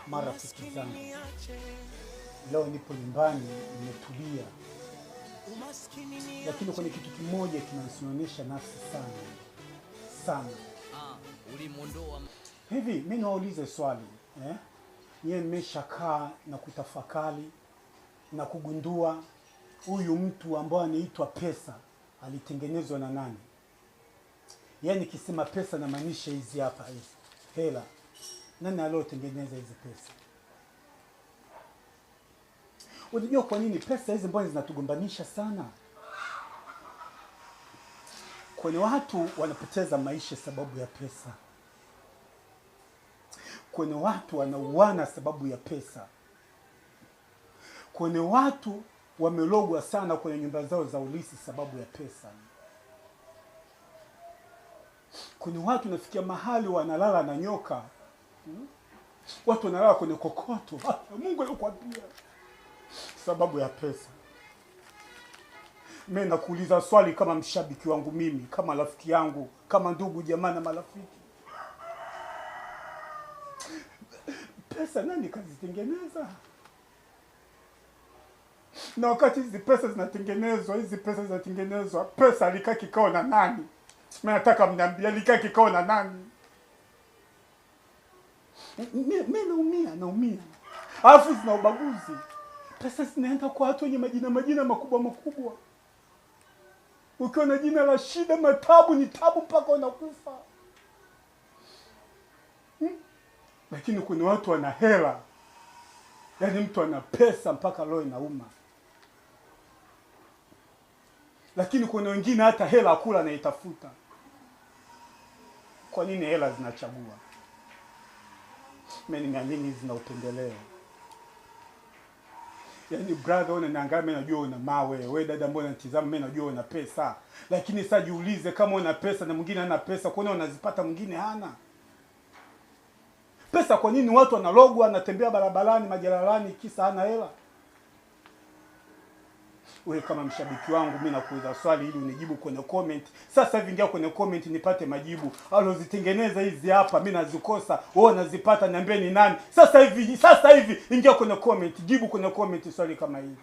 Marafiki zangu, leo nipo nyumbani nimetulia, lakini kuna kitu kimoja kinanisononesha nafsi sana sana. Hivi mimi niwaulize swali eh? Nyie mmeshakaa na kutafakari na kugundua huyu mtu ambaye anaitwa pesa alitengenezwa na nani? Yaani nikisema pesa namaanisha hizi hapa hizi hela. Nani aliotengeneza hizi pesa? Unajua kwa nini pesa hizi mbona zinatugombanisha sana? Kwani watu wanapoteza maisha sababu ya pesa. Kwenye watu wanauana sababu ya pesa. Kwenye watu wamelogwa sana kwenye nyumba zao za ulisi sababu ya pesa. Kwenye watu nafikia mahali wanalala na nyoka. Watu wanalala kwenye kokoto. Mungu anakuambia sababu ya pesa. Mimi nakuuliza swali kama mshabiki wangu mimi, kama rafiki yangu, kama ndugu jamaa na marafiki. Pesa nani kazitengeneza? Na wakati hizi pesa zinatengenezwa, hizi pesa zinatengenezwa, pesa alikaa kikao na nani? Mimi nataka mniambie alikaa kikao na nani? Mimi naumia, naumia. Alafu zina ubaguzi. Pesa zinaenda kwa watu wenye majina majina makubwa makubwa. Ukiwa na jina la shida, matabu ni tabu mpaka unakufa. Lakini kuna watu wana hela. Yaani mtu ana pesa mpaka roho inauma. Lakini kuna wengine hata hela hakula anaitafuta. Kwa nini hela zinachagua? Mimi nimeamini zina upendeleo. Yaani brother, wewe unaniangalia mimi najua una mawe. Wewe dada mbona unanitazama mimi najua una pesa. Lakini sasa jiulize kama una pesa na mwingine hana pesa, kwa nini unazipata mwingine hana? Pesa kwa nini watu wanalogwa, wanatembea barabarani, majalalani kisa hana hela? Wewe kama mshabiki wangu mimi nakuuliza swali ili unijibu kwenye comment. Sasa hivi ingia kwenye comment nipate majibu. Alozitengeneza hizi hapa mimi nazikosa, wewe unazipata, niambie ni nani. Sasa hivi ingia kwenye comment, jibu kwenye comment swali kama hili.